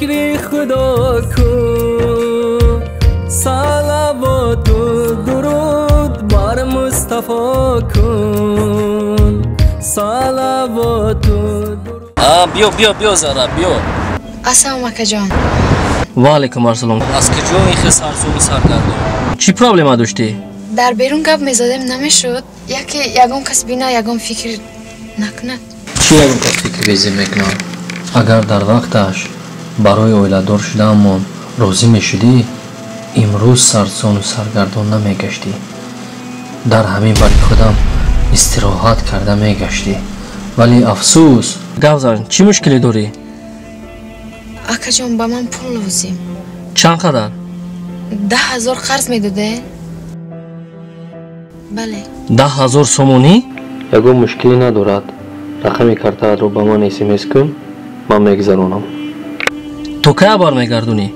Зикри Худо кун, салавот у дуруд бар Мустафо кун, салавот у дуруд. Биё, биё, биё, Зара, биё. Ассалому акаҷон. Ва алайкум ассалом. Аз куҷо ин хел сарсону саргардон? Чӣ проблема доштӣ? Дар берун гап мезадем, намешуд. Яке ягон кас бина, ягон фикр накунад. Чӣ ягон кас фикр безир мекунад? Агар дар вақташ барои оиладор шудаамон розӣ мешудӣ, имрӯз сарсону саргардон намегаштӣ. Дар ҳамин бари худам истироҳат карда мегаштӣ. Вале афсӯс. Гап зан, чӣ мушкиле дорӣ? Акаҷон, ба ман пул лозим. Чанд қадар? 10 000 қарз медоде? Бале. 10 000 сомонӣ? Ягон мушкиле надорад. Рақами картаатро ба ман смс кун, ман мегузаронам. То кая бармегардонӣ?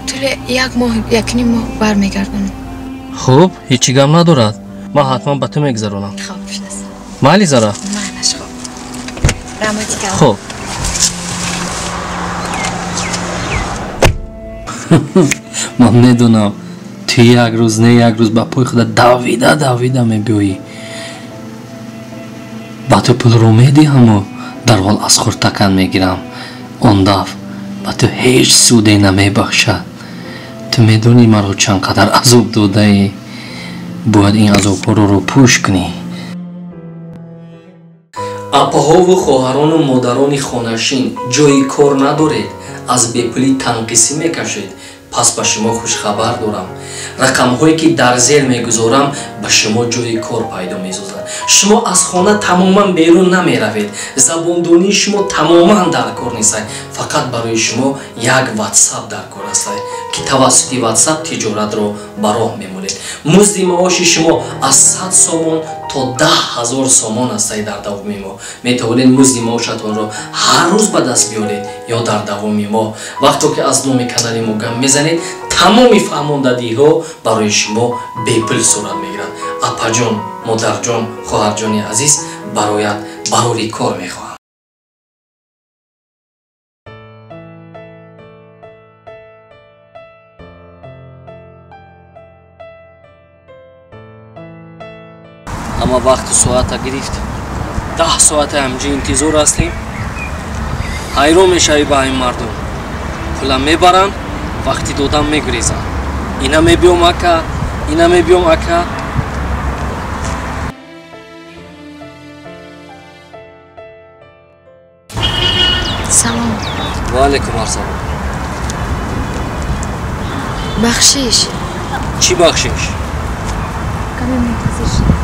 Тӯли як моҳ, якним моҳ бармегардонам. Хуб, ҳеҷ гап надорад. Ман ҳатман ба ту мегузаронам. Хоб, шудааст. Майли, Зара? Майлаш, хоб. Раҳмати калон. Хуб. Ман медонам, ту як рӯз не як рӯз ба пои худа давида давида мебиёӣ. Ба ту пулро медиҳаму дарҳол аз худ такан мегирам. Он дафъ ба ту ҳеҷ суде намебахшад. Ту медонӣ маро чанд қадар азоб додаӣ. Бояд ин азобҳоро рӯпӯш кунӣ. Апаҳову хоҳарону модарони хонашин, ҷои кор надоред, аз бепулӣ танқисӣ мекашед. Пас ба шумо хушхабар дорам. Рақамҳое ки дар зер мегузорам, ба шумо ҷои кор пайдо месозад. Шумо аз хона тамоман берун намеравед. Забондонии шумо тамоман дар кор нест. Фақат барои шумо як ватсап дар кор аст, ки тавассути ватсап тиҷоратро ба роҳ мемонед. Музди маоши шумо аз 100 сомон то 10 000 сомон аст дар давоми моҳ. Метавонед музди маошатонро ҳар рӯз ба даст биёред ё дар давоми моҳ. Вақто ки аз номи канали мо гап мезанед, тамоми фаҳмондадиҳо барои шумо бепул сурат мегирад. Апаҷон, модарҷон, хоҳарҷони азиз, бароят барори кор мехоҳам. Ама вақту соата гирифт. 10 соата ҳамҷи интизор ҳастем. Ҳайрон мешавӣ ба ҳамин мардум. Пула мебаранд, вақти додан мегурезанд. Ина мебиём, ака, ина мебиём, ака. Салом. Ва алайкум ассалом. Бахшиш. Чӣ бахшиш? Каме мунтазир шудам.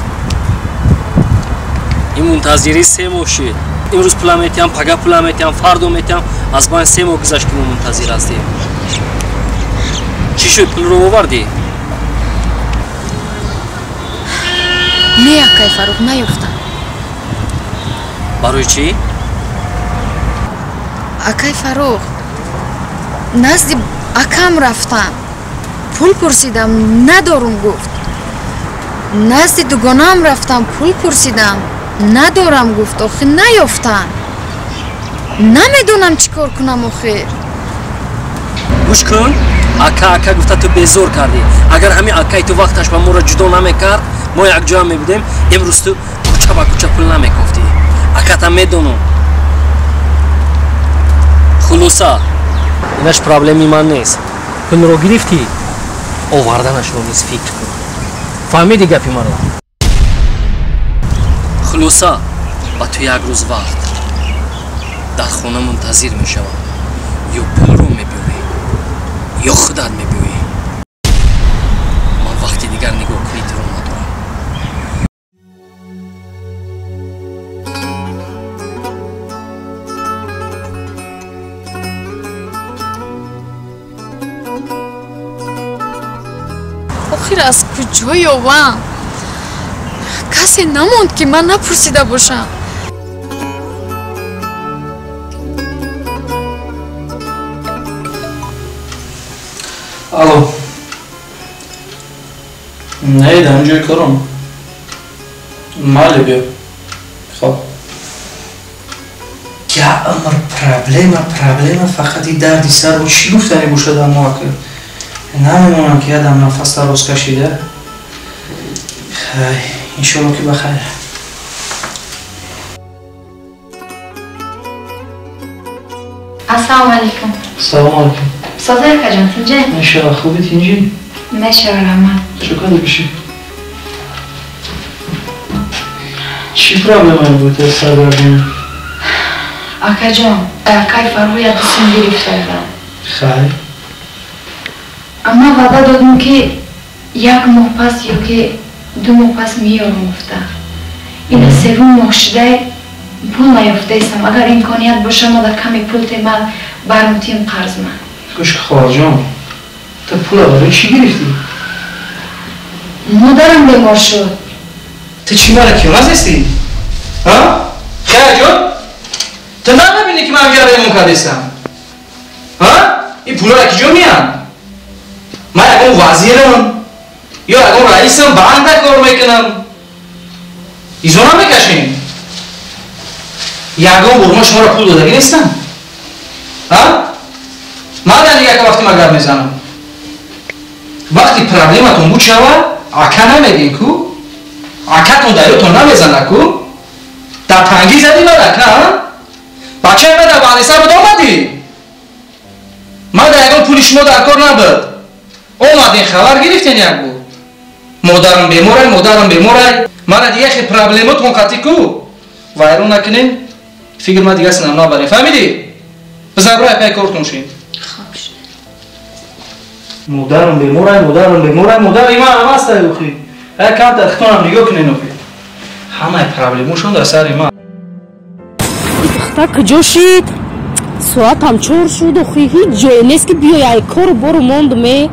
Ин мунтазирӣ 3 моҳ шуд. Имрӯз пула метиҳам, пага пула метиҳам, фардо метиҳам. Аз байн 3 моҳ гузашт, ки мо мунтазир ҳастем. Чӣ шуд, пулро овардӣ? Не, акай Фаррух, наёфтам. Барои чӣ? Акай Фаррух, назди акам рафтам, пул пурсидам, надорум гуфт. Назди дугонаам рафтам, пул пурсидам, надорам гуфт. Охир наёфтам, намедонам чӣ кор кунам охир. Гӯш кун, ака ака гуфта ту безор кардӣ. Агар ҳамин акаи ту вақташ ба моро ҷудо намекард, мо якҷоя мебудем, имрӯз ту кӯча ба кӯча пул намекофтӣ. Аката медонам. Хулоса, инаш проблеми ман нест. Пулро гирифтӣ, оварданашро низ фикр кун. Фаҳмидӣ гапи маро? Хулоса, ба ту як рӯз вақт. Дар хона мунтазир мешавам. Ё пулро мебиёрӣ, ё худат мебиёӣ. Ман вақти дигар нигоҳ кунӣ туро надорам. Охир аз куҷо ёвам? Касе намонд, ки ман напурсида бошам. Алло. Не, дар ҷои корам. Майли, биё. Хоб. Я умр проблема, проблема, фақат и дарди сар чӣ гуфтани бошад аммо ака. Намемонам ки ядам нафас дароз кашида. Хай, иншоалло ки бахайр. Ассалому алайкум. Салому алайкум. Соза акаҷон, тинҷе? Иншоалло, хуби тинҷи? Мешава, раҳмат. Чӣ кор мекушӣ? Чӣ проблемае буд аз саргардонӣ? Акаҷон, акай Фаррух як сум гирифта будам. Хай. Амма ваъда додем ки як моҳ пас ё ки 2 моҳ пас меёрам гуфта. Ина севум моҳ шудай пул наёфтаистам. Агар имконият боша, мо дар каме пул тема бармутим қарз ман. Гӯш хоҳарҷон, ту пула барои чӣ гирифтӣ? Модарам бемор шуд. Ту чӣ мара киёназ нестӣ? Ҳа? Хеяҷон? Ту намебинӣ ки ман ҷара ремон кардестам? Ҳа? Ин пулара ки ҷо меянд? Ман ягон вазирам ё ягон раисам, банкда кор мекунам. Изо намекашем? Ягон бор ма шуморо пул додагӣ нестам? Ҳа? Ман дар яка вақти ма гап мезанам. Вақти проблематон буд шава, ака намегин ку? Акатон дарётон намезана ку? Дар тангӣ задӣ ман ака, ҳа? Бачаи ман дар баҳниса буд омадӣ? Ман дар ягон пули шумо дар кор набуд. Омадин хабар гирифтен як бор. Модарам беморай, модарам беморай. Мана дига хе проблемотон қатӣ ку? Вайрон накунем, фикр ма дига синам набарем. Фаҳмидӣ? Бизабрай пай кортон шин. Модарам беморай, модарам беморай, модари ман ҳам ҳастай охи. Ай камтар хитонам нигоҳ кунен охи. Ҳамаи проблемошон дар сари ман. Духтар куҷо шид? Соатам 4 шуд охи, ҳеҷ ҷое нест ки биёй, ай кору бору мондум е.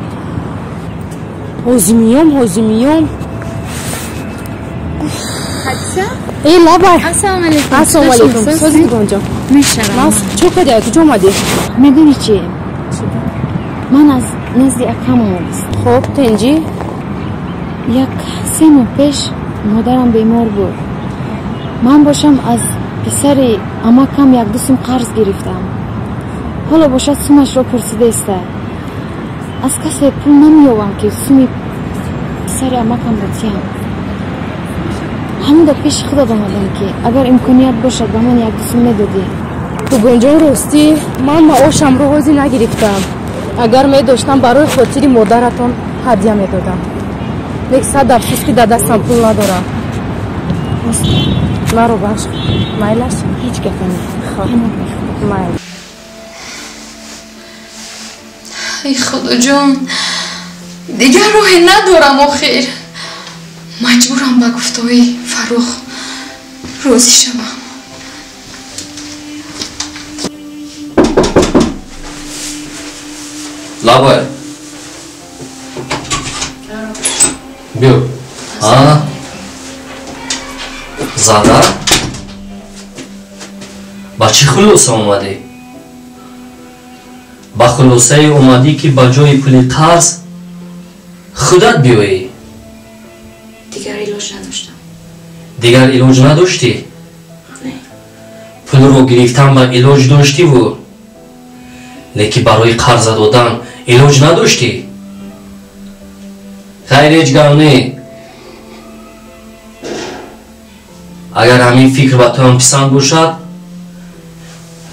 Ҳозир миём, ҳозир миём. Ҳадиса? Эй лабай. Ассалому алайкум. Ассалому алайкум. Сози нигоҳҷон. Мешавам. Чӣ кардӣ? Куҷо омадӣ? Медонӣ чӣ? Ман аз назди акам омадистам. Хоб, тинҷӣ? 1-3 моҳ пеш модарам бемор буд. Ман бошам аз писари амакам 1-2 сум қарз гирифтам. Ҳоло бошад сумашро пурсидаиста. Аз касе пул намеёвам ки суми писари амакамро тиям. Ҳамуда пеши худат омадам ки агар имконият бошад ба ман 1-2 сум медодӣ. Дугонҷон, ростӣ ман маошамро ҳозир нагирифтам. Агар медоштам барои хотири модаратон ҳадя медодам. Лек сад афсӯс ки дар дастам пул надорам. Маро бахш, майлаш? Ҳеҷ гапа не. Майл. Эй худоҷон, дигар роҳе надорам охир. Маҷбурам ба гуфтаҳои Фаррух розӣ шавам. Лабай. Биё. А? Зада? Ба чӣ хулоса омадӣ? Ба хулосае омадӣ ки ба ҷои пули қарз худат биёӣ. Дигар илоҷ надоштам. Дигар илоҷ надоштӣ? Не. Пулро гирифтан ба илоҷ доштиву, лекин барои қарза додан илоҷ надоштӣ? Хайр, ҳеҷ гап не. Агар ҳамин фикр ба ту ҳам писанд бошад,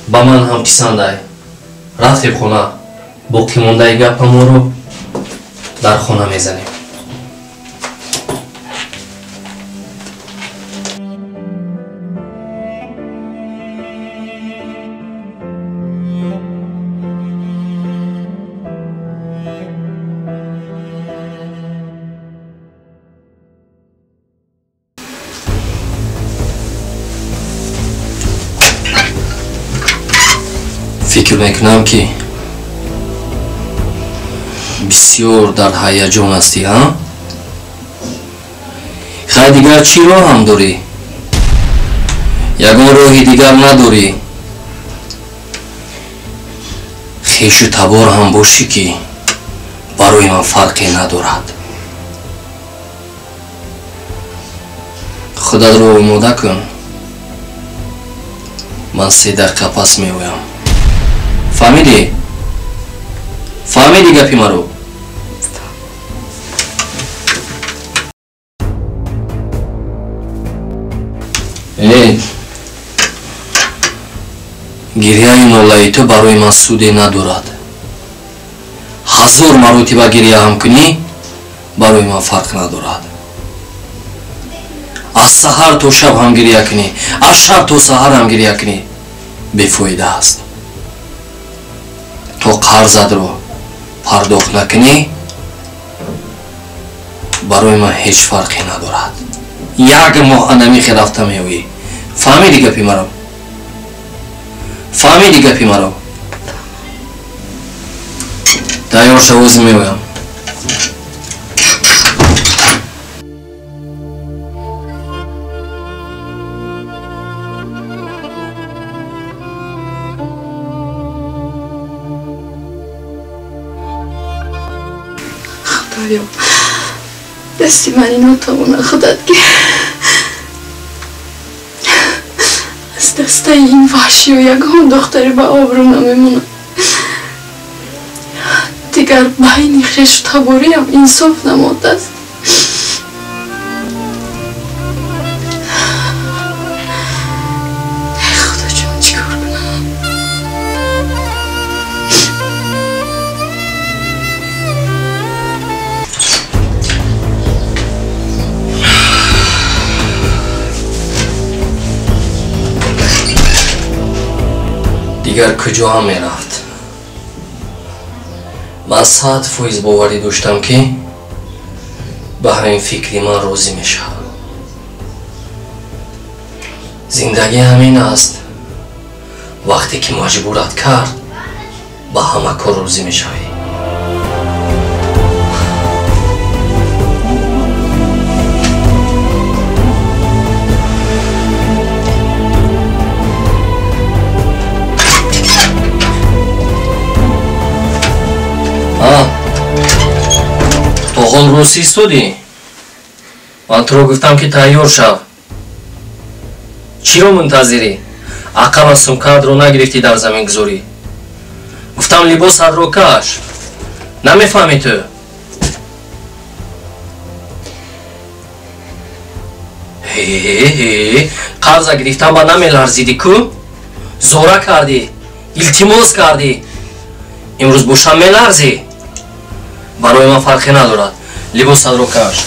ба ман ҳам писандай. Рафтем хона, боқимондаи гапамонро дар хона мезанем. Фикр мекунам ки бисёр дар ҳаяҷон ҳастӣ, ҳа? Хай, дигар чӣ роҳам дорӣ? Ягон роҳи дигар надорӣ. Хешу табор ҳам бошӣ ки барои ман фарқе надорад. Худатро омода кун. Ман 3 дақиқа пас меоям. Фаҳмидӣ? Фаҳмидӣ гапи маро? Э, гирияи нолаи ту барои ман суде надорад. 1000 маротиба гирия ҳам кунӣ, барои ман фарқ надорад. Аз саҳар то шаб ҳам гирия кунӣ, аз шаб то саҳар ҳам гирия кунӣ, бефоида аст. То қарзатро пардохт накунӣ, барои ман ҳеҷ фарқе надорад. Як моҳ анамихе рафта меоӣ. Фаҳмидӣ гапи маро? Фаҳмидӣ гапи маро? Тайёр шав, ӯзи меоям. Худоё, дасти мани нотавона худат ки аз дастаи ин ваҳшиё ягон духтаре ба обрӯ намемонад. Дигар байни хешу табориам инсоф намондааст. Худоҷон, чӣ кор кунам? Дигар куҷо ҳам мерафт? Ман 100% боварӣ доштам, ки ба ҳамин фикри ман розӣ мешавам. Зиндагӣ ҳамин аст. Вақте ки маҷбурат кард, ба ҳама кор розӣ мешавӣ. То ҳол рӯз истодӣ? Ман туро гуфтам, ки тайёр шав. Чиро мунтазирӣ? Ақаллан сумкаатро нагирифтӣ дар замин гузорӣ. Гуфтам либосатро каш. Намефаҳмӣ ту? Ҳе, қарза гирифтам ба намеларзидӣ ку? Зора кардӣ, илтимос кардӣ. Имрӯз бошам меларзӣ. Барои ман фарқе надорад. Либосатро каш.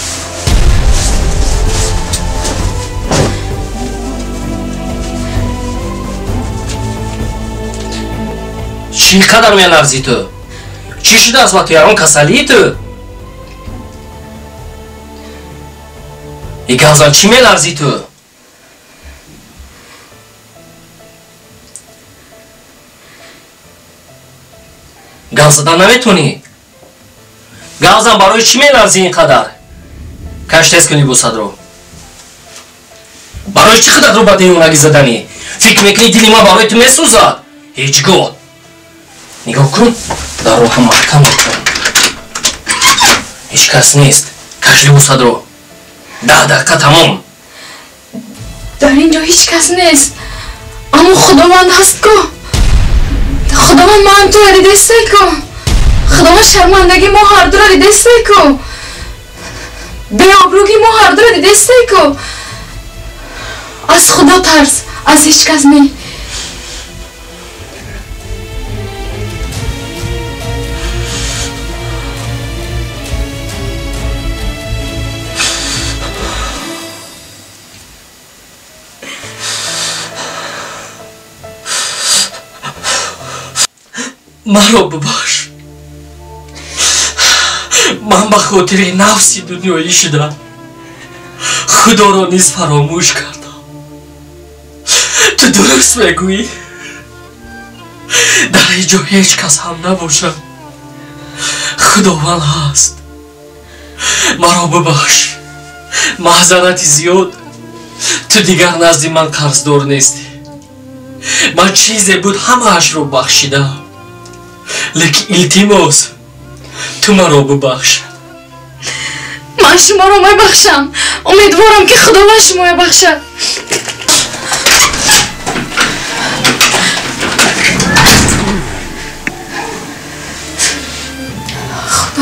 Чӣ қадар меларзӣ ту? Чӣ шудааст ба ту? Ягон касалии ту? И гавзан, чӣ меларзӣ ту? Гав задан наметонӣ? Гавзан, барои чӣ меларзӣ ин қадар? Каш, тез кун либосатро. Барои чӣ худатро ба девонагӣ заданӣ? Фикр мекунӣ дили ман барои ту месӯзад? Ҳеҷ гоҳ. Нигоҳ кун, дарро ҳам маҳкам мекун. Ҳеҷ кас нест. Каш либосатро. 10 дақиқа тамом. Дар ин ҷо ҳеҷ кас нест, аммо Худованд ҳаст ку. Худованд ман туро дидестай ку. Худованд шармандагии мо ҳардуро дидестай ку. Беобрӯгии мо ҳардуро дидестай ку. Аз Худо тарс, аз ҳеҷ кас не. Маро бубахш. Ман ба хотири нафси дунёӣ шудам. Худоро низ фаромӯш кардам. Ту дуруст мегӯӣ. Дар ҳеҷ ҷо ҳеҷ кас ҳам набошад. Худованд ҳаст. Маро бубахш. Маъзарати зиёд. Ту дигар назди ман қарздор нестӣ. Ман чизе буд ҳамаашро бахшидам. Лекин илтимос, ту маро бубахш. Ман шуморо мебахшам. Умедворам, ки Худованд шуморо бахшад.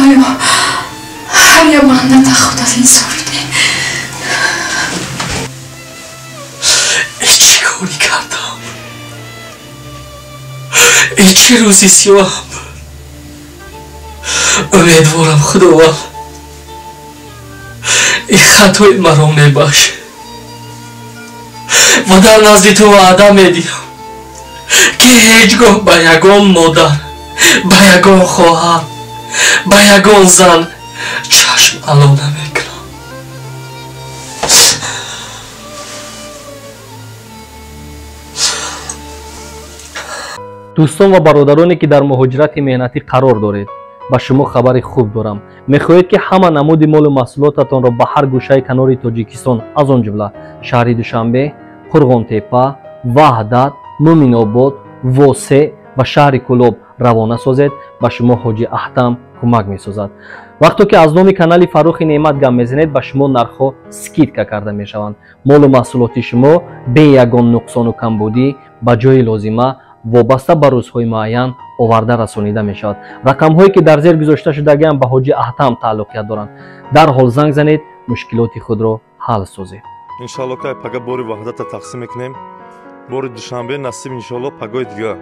Худоё, ҳар як бандата худат инсоф бидеҳ. Эй, чӣ корӣ кардам? Эй, чӣ рӯзи сиёҳам! Умедворам, Худованд ин хатои маро мебахшад ва дар назди ту ваъда медиҳам, ки ҳеҷ гоҳ ба ягон модар, ба ягон хоҳар, ба ягон зан чашм ало намекунам. Дӯстон ва бародароне, ки дар муҳоҷирати меҳнатӣ қарор доред, ба шумо хабари хуб дорам. Мехоҳед, ки ҳама намуди молу маҳсулотатонро ба ҳар гӯшаи канори Тоҷикистон, аз он ҷумла шаҳри Душанбе, Қурғонтепа, Ваҳдат, Мӯминобод, Восе ва шаҳри Кӯлоб равона созед? Ба шумо Ҳоҷи Аҳтам кӯмак месозад. Вақто ки аз номи канали Фаррухи Неъмат гап мезанед, ба шумо нархҳо скидка карда мешаванд. Молу маҳсулоти шумо бе ягон нуқсону камбудӣ ба ҷои лозима вобаста ба рӯзҳои муайян оварда расонида мешавад. Рақамҳое, ки дар зер гузошта шудагиам, ба Ҳоҷи Аҳтам тааллуқият доранд. Дарҳол занг занед, мушкилоти худро ҳал созед. Иншалло, ки пага бори Ваҳдата тақсим мекунем, бори Душанбе насиб, иншалло, пагои дига.